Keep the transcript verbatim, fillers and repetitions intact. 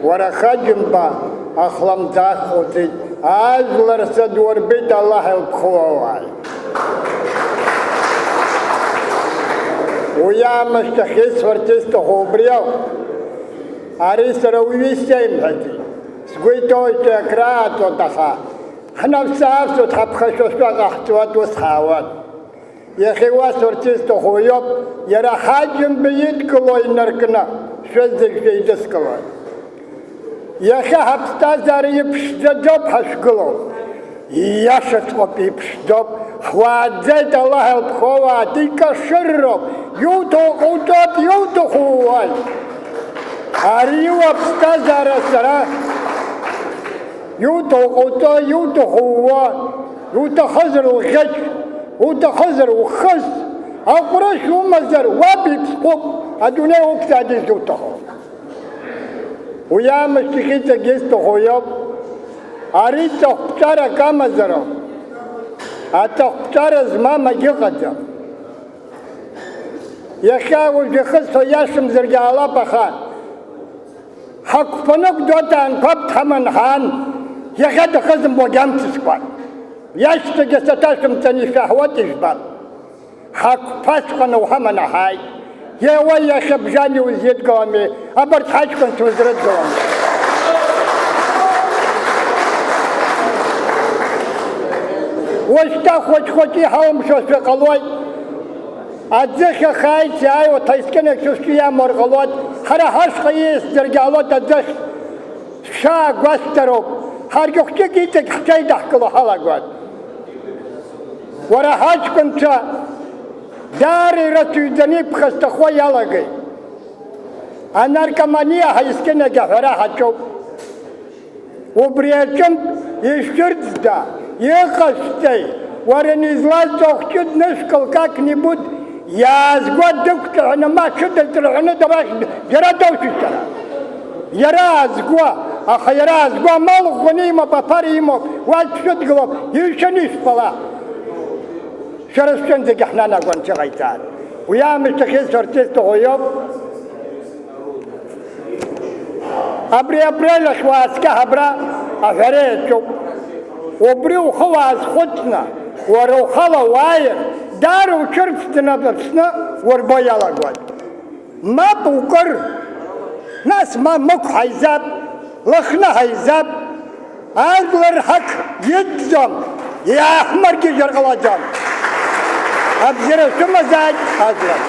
Уара хаџьымба ахлымӡаах хәыцит, ажәлар сыдурбеит, Аллаҳ илԥхоу ауааи. Уи аамышьҭахь исҳәарц исҭаху убри ауп. Ари сара уаҩы исеимҳәаӡеит. Сгәы иҭоушәа акрааҵуеит, аха ҳнапсы аавсуеит, ҳаԥхашәашәа ҟаҳҵоит, ус ҳаауеит. Иахьа иуасҳәарц исҭаху уиоуп, иара ҳаџьымба идкыло инаркны, шәызегь шәеидыскылоит. Иахьа ҳаԥсҭазаара иԥшӡаӡоуп ҳашәгылоу. Ииашаҵәҟьоуп, иԥшӡоуп. Ҳуааӡеит, Аллаҳ илԥхоу ауаа, дикашырроуп. Иуҭаху ҟауҵоит, иуҭаху ууоит. Ари уаԥсҭазаара сара. Иуҭаху ҟауҵо, иуҭаху ууо, иуҭахызар уӷьыч, уҭахызар ухыс, аҟәрышә умазар уаб иԥсҟуп, адунеи уқәҵааит изуҭаху. Уи аамышьҭахь иҵегь исҭаху иоуп. Ари ҵыхәтәарак амазароуп. Аҵыхәтәара змам агьыҟаӡам. Иахьа уажә ихысҳәо иашамзаргьы ҟалап, аха ҳақәԥаны Гәдоуҭа анқәаб дҳаман ҳаан, иахьа дахызымбогь амцаскәан. Иашьцәагьы саҭашәымҵан ишәаҳуеит, ижәбап. Ҳақәԥаҵәҟьаны уҳаманы ҳааит. Еуа, иахьа бжьан иузидгылами, абарҭ ҳаҷкәынцәа узрыдгылами? Ушьҭа хәыҷ-хәыҷ иҳалымшозшәа ҟалоит. Аӡыхь ахааит иааиуа ҭаискьынак шәышәҟәы иамоур ҟалоит, ҳара ҳашҟа ииасзаргьы ҟалоит аӡыхь. Шәаагәасҭароуп, ҳаргьы хәҷык иҵегь ҳҽеидаҳкыло ҳалагоит. Уара ҳаҷкәынцәа даара ирацәаҩӡаны иԥхасҭахо иалагеит. Анаркоманиа ҳаискьынагь аҳәара ҳаҿуп. Убри аҿынтә ишәырӡда, иҟашәҵеи, уара низлазҵо ахәҷы днышәкыл как-нибудь, иаазго дықәҿаҳәаны ма ҽыдырҵрыҳәаны дарахь џьара доушәышьҭара. Иара аазго, аха иара аазго амал ӷәӷәаны имоуп, аԥара имоуп, уа дшәыдгылоуп, ишәаны ишәфала. Шәара шәҿынӡагьы ҳнанагон ҽыҟаиҵар. Уи аамышьҭахь исҳәарц исҭаху иоуп. Абри апрель ахь уааскьа ҳабра аҳәара иаҿуп. Убри ухы уаазхәыцны, уара ухала уааир, даара уҽырԥшӡаны Аԥсны уарбо иалагоит. Мап укыр, нас ма Мықә ҳаизап, Лыхны ҳаизап, ажәлар ҳақь иӡӡом, иааҳмыргьежьыр ҟалаӡом. Абзиара шәымазааит, ажәлар.